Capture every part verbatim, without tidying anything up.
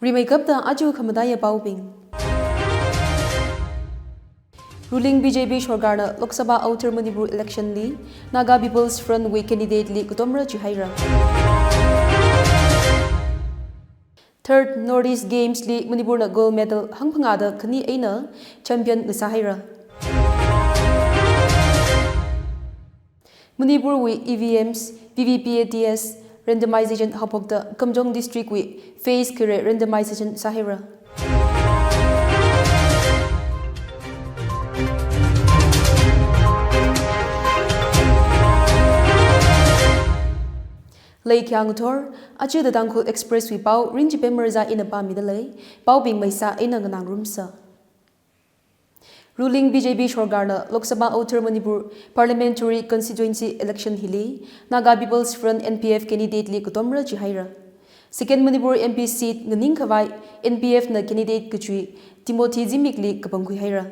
Rimeikapta aja khamataiya paobing. Ruling B J P sorkarna Lok Sabha Outer Manipur election li Naga People's Front wui candidate li katomra jihaira. Third Northeast Games li Manipurna gold medal hangphangāda khani eina champion ngasāhaira. Manipurwui E V Ms, V V P A T S randomization haophokta Kamjong District wui phase khare randomization sāhaira. Leikhyang thor, aja The Tangkhul Express wui pao Rinchipe Marza ina pāmida lei, paobing maisa eina nganāngarumsa. Ruling B J P sorkarna Lok Sabha Outer Manipur Parliamentary Constituency election hili Naga People's Front N P F candidate li katomra jihaira. Second Manipur M P seat nganingkhavai N P F na candidate kachui Timothy Zimik li kapangkhuihaira.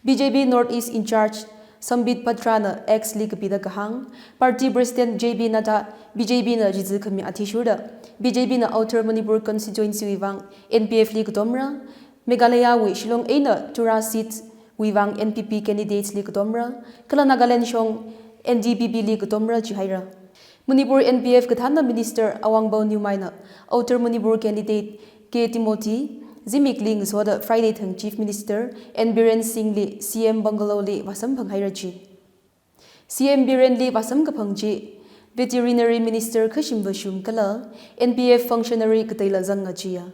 B J P North East in-charge Sambit Patra na X li kapida kahāng, party president J P Nadda B J P na chizi khami athishurda B J P na Outer Manipur constituency wui vang N P F li katomra, Meghalaya wui Shillong eina Tura seat wui vang N P P candidates li katomra, kala Nagaland shong N D P P li katomra jihaira. Manipur N P F kathānna Minister Awangbau Newmai na Outer Manipur candidate K Timothy Zimik li ngasoda Friday thang Chief Minister N Biren Singh li C M bungalow li vāsamphanghaira ji. C M Biren li vāsamkaphang chi Veterinary Minister Khashim Vashum kala N P F functionary kateila zanga jiya.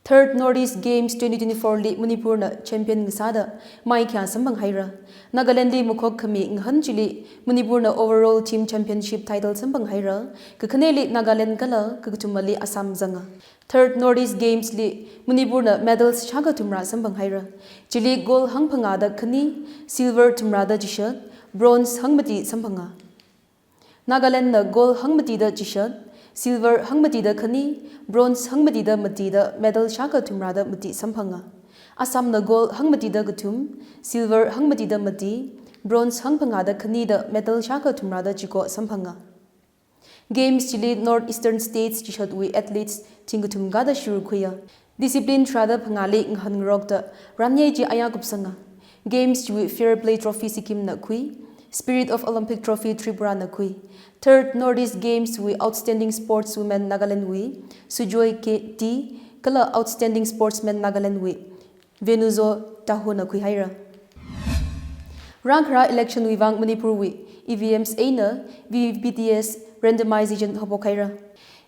Third Northeast Games twenty twenty-four li Manipurna champion ngasāda maikhya samphanghaira. Nagaland li makhok khami ngahān chili Manipurna overall team championship title samphanghaira. Kakhaneli Nagaland kala kakathumali Assam zanga. Third Northeast Games li Manipurna medals shākha thumrā samphanghaira. Chili gold hangphangāda khani, silver thumrāda chishat, bronze hangmati samphanga. Nagalandna gold hangmatida chishat, silver hangmatida khani, bronze hangmatida matida medal shākha thumrāda mati samphanga. Assamna gold hangmatida kathum, silver hangmatida mati, bronze hangphangāda khanida medal shākha thumrāda chiko samphanga. Games chili North Eastern States chishatwui athletes thingkathum kāda shurkhuiya. Discipline tharāda phangāli ngahānngarokta ranyei chi aya kupsanga. Games chiwui Fair Play Trophy Sikkimna khui, Spirit of Olympic Trophy Tripurana khui. Third Northeast Games wui Outstanding Sportswoman Nagalandwui Sujoy K T kala Outstanding Sportsman Nagalandwui Venuzo Tahona khuihaira. Rākhara election wui vang Manipurwui E V Ms eina V V P A T S randomization haophokhaira.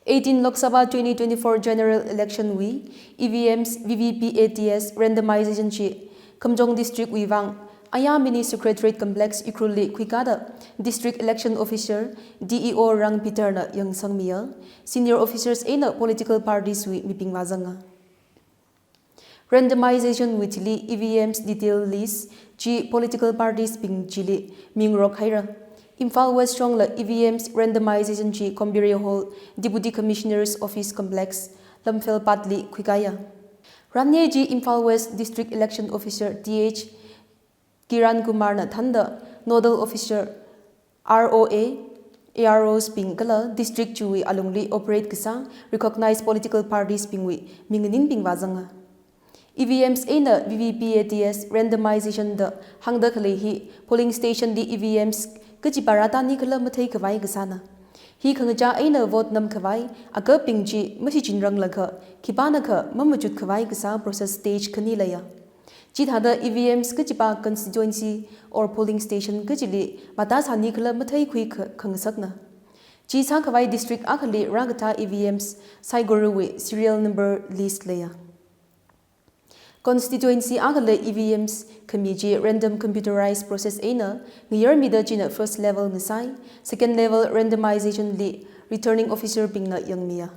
Eighteen Lok Sabha twenty twenty-four general election wui E V Ms V V P A T S randomization chi Kamjong District wui vang Aya Mini Secretariat Complex Ukhrulli khuikāda District Election Officer D E O Rang Peter na yangsangmiya, senior officers eina political parties wui mibing vāzanga. Randomization wui thili E V Ms detail list chi political parties bing chili mingarokhaira. Imphal West shongla E V Ms randomization chi Kombirai Hall, Deputy Commissioner's Office Complex, Lamphel Path li khuikāya. Ranyei chi Imphal West District Election Officer T H Kiran Kumarna thānda Nodal Officer R O A, A R Os bing kala district chiwui alungli operate kasā recognized political parties bingwui minganinbing vāzanga. E V Ms eina V V P A T S randomization da hāngda khalei hi polling station li E V Ms kachipa rātānikhala matheikhavai kasāna. Hi khangachā eina vote namkhavai akapbing chi mashichinranglakha khipānakha mamachutkhavai kasā process stage khani leiya. Chithāda E V Ms kachipa constituency or polling station kachili matāsānikhala matheikhui kha-, khangasakna. Chi sākhavai district akhali rākathā E V Ms saikorawui serial number list leiya. Constituency akhali E V Ms khami chi random computerized process eina ngayarmida china first level ngasai, second level randomization li returning officer bingna yangmiya.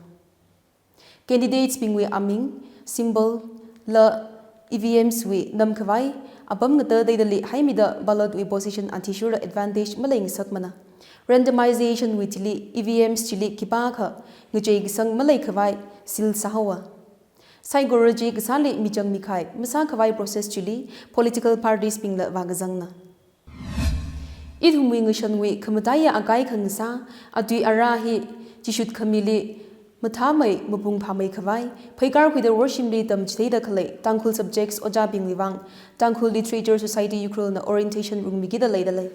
Candidates bingwui aming, symbol, la E V Ms wui namkhavai apam ngata teidali haimida ballot wui position athishurda advantage maleingasakmana. Randomization wui thili E V Ms chili khipākha ngacheikasang maleikhavai seal sāhaowa. Saikora chi kasāli michang mikhai masākhavai process chili political parties bingla vākazangna. Ithumwui ngashanwui khamataiya akai khangasā, atui ara hi chishut khamili Mathāmei, mapung phāmei khavai, pheikar khuida worshimli tamchitheida khalei Tangkhul subjects ojābingwui vang Tangkhul Literature Society Ukhrulna orientation rungmikida leida lei.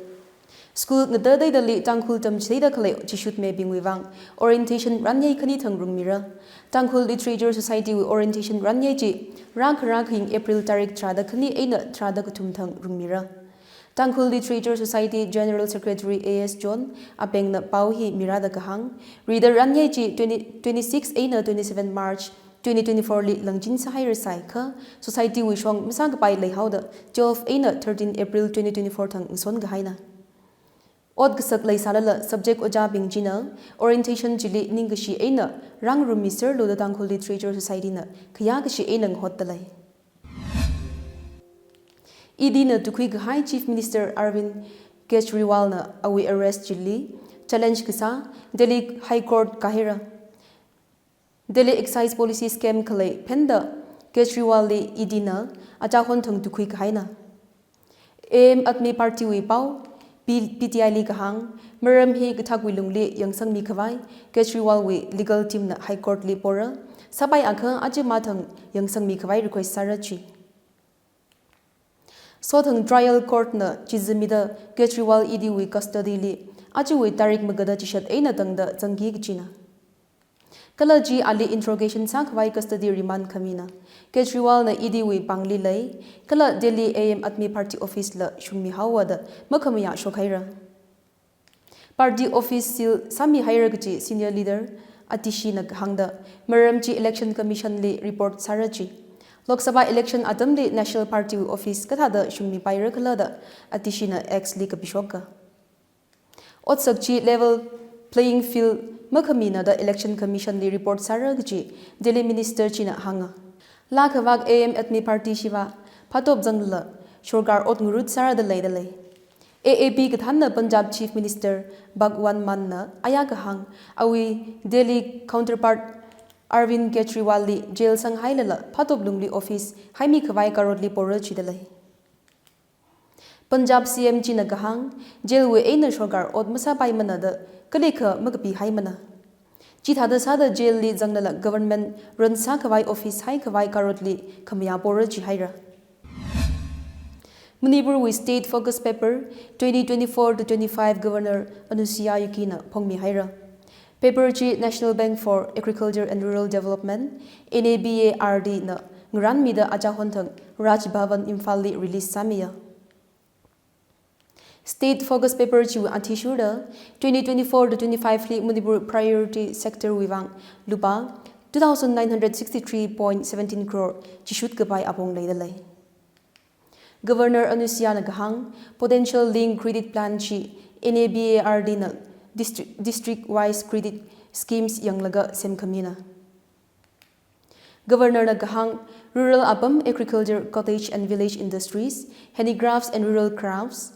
School ngatateidali Tangkhul tamchitheida khalei chishutmibingwui vang orientation ranyei khani thang rungmira. Tangkhul Literature Society wui orientation ranyei chi rākhara khaying April tarik tharāda khani eina tharāda kathum thang rungmira. Tangkhul Literature Society General Secretary A S John Apengna pao hi mirāda kahāng, rida ranyei chi twenty, twenty-six eina twenty-seven March twenty twenty-four li langchin sāhaira sāikha, society wui shong masākapai leihaoda twelve eina thirteen April twenty twenty-four thang ngason kahaina. Ot kasak leisālala subject ojābing china orientation chili ningkashi eina rāngarummiserlu da Tangkhul Literature Society na khayākashi eina ngahotda lei. E D na tukhui kahai Chief Minister Arvind Kejriwal na awui arrest chili challenge kasā Delhi High Court kahaira. Delhi Excise Policy Scam khalei phenda Kejriwal li E D na achahon thang tukhui kahaina. Aam Aadmi Party wui pao, P-, P T I li kahāng, maram hi kathakwui lungli yangsangmi khavai Kejriwal wui legal team na High Court li pora, sāpai akha aja mathang yangsangmi khavai request sāra chi. Sothang trial court na chizamida Kejriwal E D wui custody li ajawui tarik magada chishat eina tangda zangki kachina. Kala chi ali interrogation sākhavai custody remand khamina. Kejriwal na E D wui pāngli lei, kala Delhi Aam Aadmi Party office la shungmihaowa da makhamayā shokhaira. Party office seal sāmihaira kachi senior leader Atishi na kahāngda, maram chi Election Commission li report sāra chi. Lok Sabha election atamli National Party wui office kathāda shungmipaira khala da Atishi na X li kapishoka. Otsak chi level playing field makhamina da Election Commission li report sāra kachi Delhi Minister china hānga. Laa khavak Aam Aadmi Party shiva phatop zanglala sorkar ot ngarut sāra da leida lei. A A P kathānna Punjab Chief Minister Bhagwant Mann na aya kahāng, awui Delhi counterpart Arvind Kejriwal li jail sanghailala phatop lungli office haimi khavai karotli pora chida lei. Punjab C M china kahāng, jail wui eina sorkar ot masāpaimana da kalikha makapihaimana. Chithāda sāda jail li zanglala government run sākhavai office haikhavai karotli khamayā pora chihaira. Manipur wui State Focus Paper twenty twenty-four to twenty-five Governor Anusuiya Uikey na phongmihaira. Paper chi National Bank for Agriculture and Rural Development, N A B A R D na ngarānmida achahon thang Raj Bhavan Imphal li release sāmiya. State Focus Paper chiwui athishurda twenty twenty-four to twenty-five li Manipur Priority Sector wui vang lupā two thousand nine hundred sixty-three point seventeen crore chishut kapai apong leida lei. Governor Anusuiya na kahāng, Potential Linked Credit Plan chi N A B A R D na distri-, district wise credit schemes yanglaga semkhamina. Governor na kahāng, rural apam, agriculture, cottage and village industries, handicrafts and rural crafts,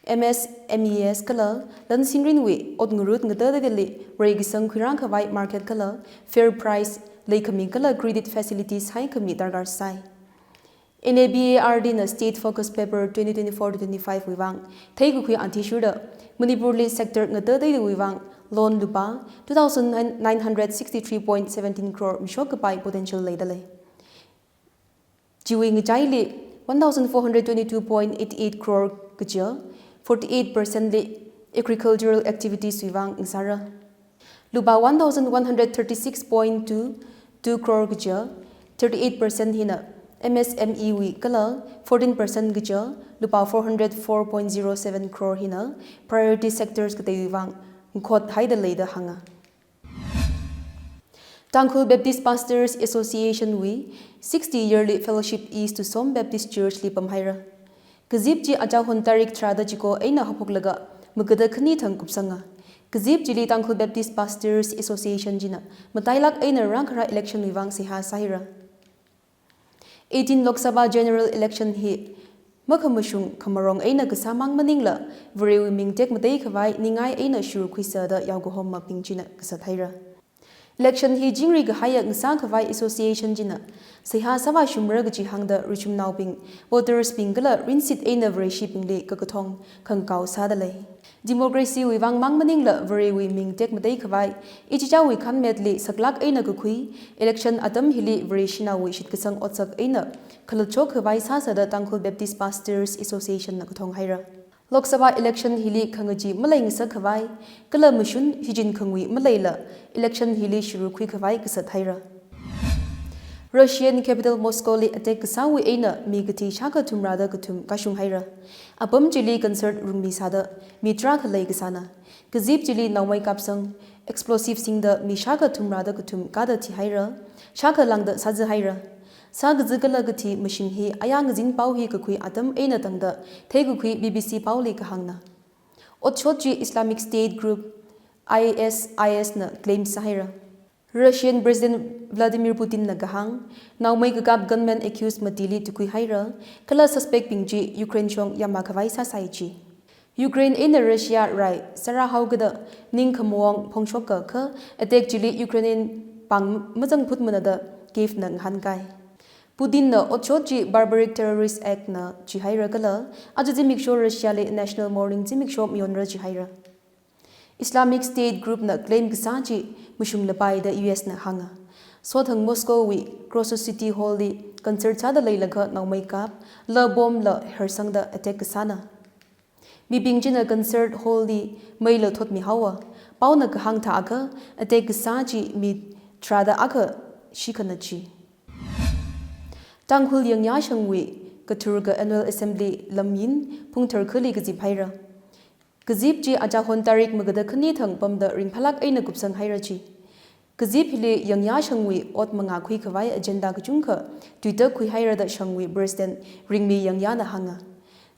M S M Es kala, lan singrinwui ot ngarut ngatateidali reikasang khuirākhavai market kala, fair price leikhami kala credit facilities haikhami darkar sai. N A B A R D na State Focus Paper twenty twenty-four to twenty-five wui vang theikakhui athishurda Manipur li sector ngatateidawui vang loan lupā two thousand nine hundred sixty-three point seventeen crore mishok kapai potential leida lei. Chiwui ngachaili one thousand four hundred twenty-two point eight eight crore kaja, forty-eight percent li agricultural activities wui vang ngasāra. Lupā one thousand one hundred thirty-six point two two crore kaja, thirty-eight percent hina M S M E wui kala, fourteen percent kaja, lupā four hundred four point zero seven crore hina priority sectors kateiwui vang ngakhothaida lei da hānga. Tangkhul Baptist Pastors Association wui sixty yearly fellowship is to Som Baptist Church li pamhaira. Kazip chi achahon tarik tharāda chiko eina haophoklaga magada khani thang kupsanga. Kazip chili Tangkhul Baptist Pastors Association china matailak eina rākhara election wui vang seihā sāhaira. Eighteen Lok Sabha General Election hi makhamashung khamarong eina kasāmang maningla, Varewui ming tekmatei khavai ningai eina shurkhuisa da yaokahomabing china kasā thaira. Election hi chingri kahaiya ngasā khavai association china seihā sāvāshungmara kaji hāngda richumnaobing, voters bing kala rinsit eina Vareshibingli kakathong khangakao sādalei. Democracy wui vang mang maningla Varewui ming tekmatei khavai, ichichāwui khanmetli saklāk eina kakhui, election atam hili Vareshinaowui shitkasang otsak eina khalatchok khavai sāsāda Tangkhul Baptist Pastors Association na kathong haira. Lok Sabha election hili khangachee maleingasak khavai, kala mashun shichin khangui maleila election hili shurukhui khavai kasat haira. Russian capital Moscow li attack kasāwui eina mi kathi shākha thumrada kathum kashung haira. Apam chili concert rungmi sāda mi tarākha leikasāna. Kazip chili naomei kapsang, explosive singda mi shākha thumrada kathum kāda thihaira, shākha lāngda sāzi haira. Sākazi kala kathi mashing hi ayā ngazin pao hi kakhui atam eina tangda theikakhui B B C paoli kahāngna. Otshot chi Islamic State Group, I S I S na claim sāhaira. Russian President Vladimir Putin na kahāng, naomei kakap gunman accused matili tukhui haira, kala suspect bing chi Ukraine shong yāmma khavai sāsai chi. Ukraine eina Russia rai sārāhaokida ning khamawong phongshoka kha attack chili Ukrainian pāng mazangphutmana da Kyiv na ngahānkai. Putin na otshot chi barbaric terrorist act na chihaira kala aja zimiksho Russia li national mourning zimiksho mayonra chihaira. Islamic State Group na claim kasā chi mashunglapai da U S na hānga. Sothang Moscow wui Krosso City Hall li concert sāda leilakha naomei kap, la bomb la harsangda attack kasāna. Mibing china concert hall li meila thotmi haowa. Paona kahāng thākha attack kasā chi mi tharāda akha shikhana chi. Tangkhul Yangyashangwui kathurka Annual Assembly Lamyin Phungthar khali kazip haira. Kazip chi achahon tarik magada khani thang pamda ringphālāk eina kupsang haira chi. Kazip hili Yangyashangwui ot mangā khui khavai agenda kachungkha tuitak khui haira da shangwui President Ringmi Yangya na hānga.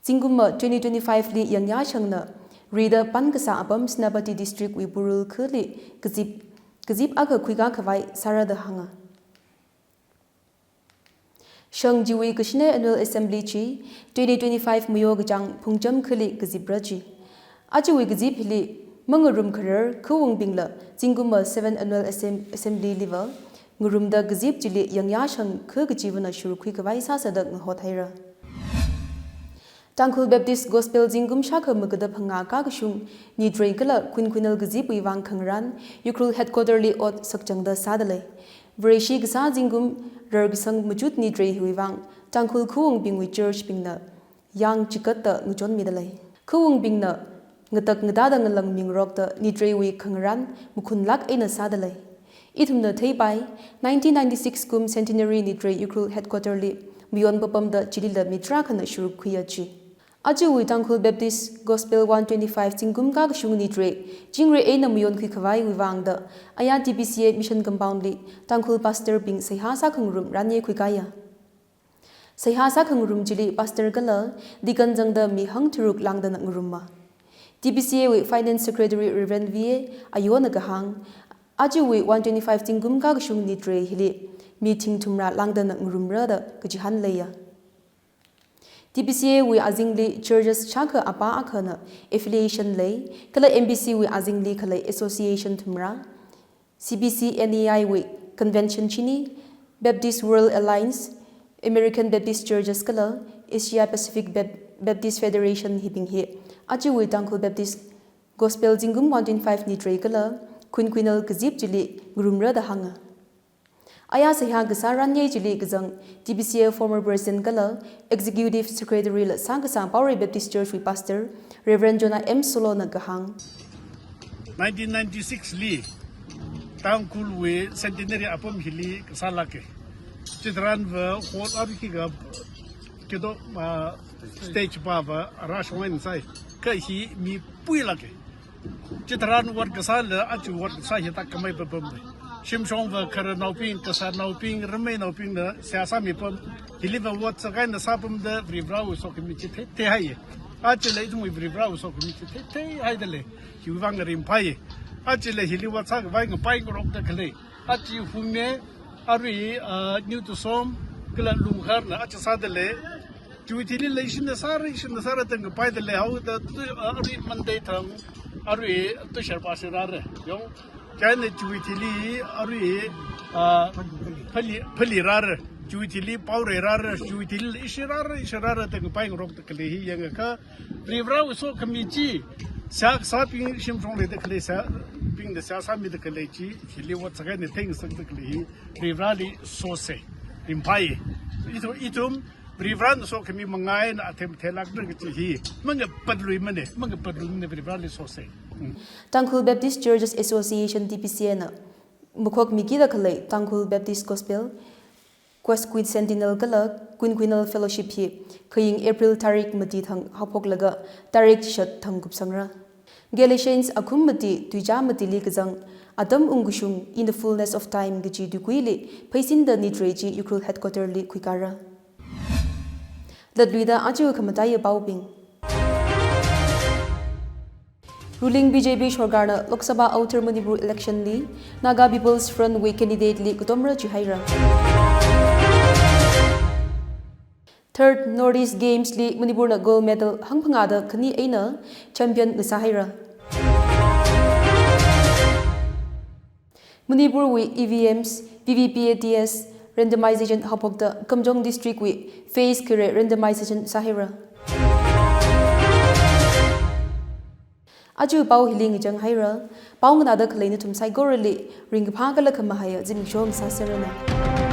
Zingkumva twenty twenty-five li Yangyashangna rida pan kasā apam Senapati District wui Purul khali kazip, kazip akha khuikā khavai sāra da hānga. Shang chiwui kashinei Annual Assembly chi twenty twenty-five mayo kachāng Phungcham khali kazipra chi. Ajawui kazip hili mangarum kharar khawungbingla zingkumva seven Annual Assem-, Assembly liva ngarumda kazip chili Yangyashang kha kachivana shurkhui khavai sāsāda ngahot haira. Tangkhul Baptist Gospel zingkum shākha magada phangā kakashung nitrei kala Quinquennial kazipwui vang khangarān Ukhrul headquarter li ot sakchangda sādalei. Vareshi kasā zingkum rarkasang machut nitrei hiwui vang Tangkhul khawungbingwui church bingna yang chikatda ngachonmidalei. Khawungbingna ngatak ngatāda ngalāngmingarokta nitreiwui khangarān makhunlāk eina sādalei. Ithumna theipai, nineteen ninety-six kum centenary nitrei Ukhrul headquarter li mayon papamda chilila mi tarākhana shurukkhuiya chi. Ajawui Tangkhul Baptist Gospel one twenty-five zingkum kakashung nitrei chingri eina mayonkhui khavaiwui vangda aya T B C A mission compound li Tangkhul pastor bing seihā sākhangarum ranye khuikāya. Seihā sākhangarum chili pastor kala deacon zangda mi hangtharuk lāngdana ngarumma. T B C A wui Finance Secretary Reverend V A Ayona kahāng, ajawui one twenty-five zingkum kakashung nitrei hili mi thing thumrā lāngdana ngarumra da kachihān leiya. T B C A wui azingli churches shākha apā akhana affiliation lei, kala M B C wui azingli khalei association thumrā, C B C N E I wui convention chini, Baptist World Alliance, American Baptist Churches kala Asia Pacific Bap-, Baptist Federation hibing hi ajawui Tangkhul Baptist Gospel zingkum one twenty-five nitrei kala Quinquennial kazip chili ngarumra da hānga. Aya seihā kasā ranye chili kazang T B C A former president kala executive secretary la sākasā Paurei Baptist Church wui pastor Reverend Jonah M Solo na kahāng, nineteen ninety-six li Tangkhulwui centenary apam hili kasālāka. Chitharanva hall arui khikha kito, ah, stage pava rāshong eina sāi. Kha hi mipuilāka. Chitharan ot kasāla aja ot kasā hi tākhamei papamlei. Shimshongva khararnaobing, kasarnaobing, rameinaobingna seihā sāmi pam. Hiliva ot sākahaina sāpamda Varivarāwui sokhami chi theithei haiya. Ajala ithumwui Varivarāwui sokhami chi theithei haidalei. Hiwui vang ringphāya. Ajala hili ot sākhavai ngapaingarokda khalei aja Hume, arui, ah, New Tusom, kala Lungkharna aja sādalei. Chiwui thili leishina sāra, ishina sāra da ngapaidalei haoda, tu, ah, arui Monday thang, arui Tushar pastor rāra. Yong, China chiwui thili arui, ah, phali, phali rāra, chiwui thili pao rei rāra, chiwui thili ishi rāra, ishi rāra da ngapai ngarokda khalei hi yangakha, Varivarāwui sokhami chi, seihā kasābing shimshong leida khalei seihābingna seihā sāmida khalei chi, hili ot sākahaina theingasakda khalei hi, Varivarāli sosa, ringphāya. Ithum, ithum, Varivarāna sokhami manga eina athei matheilākra kaji hi, mangapatluimana, mangapatluimana Varivarāli sosa. Mm. Tangkhul Baptist Churches Association, T B C A na makhokmikida khalei Tangkhul Baptist Gospel Quas-, Quinquentennial kala Quinquennial Fellowship hi khaying April tarik mati thang haophoklaga tarik chishat thang kupsangra. Galatians akhum mati, tuizā matili kazang, atam ungkashung, in the fullness of time kaji tuikuili pheisinda nitrei chi Ukhrul headquarter li khuikara. Latluida aja khamataiya paobing. Ruling B J P sorkarna Lok Sabha Outer Manipur election li Naga People's Front wui candidate li katomra chihaira. Third Northeast Games li Manipurna gold medal hangphangāda khani eina champion ngasāhaira. Manipurwui E V Ms, V V P A T S randomization haophokta Kamjong District wui phase khare randomization sāhaira. Aja pao hili ngachang haira, pao nganāda khalei nathum saikorali ringkaphā kala khamahaiya zimiksho ngasāserranu.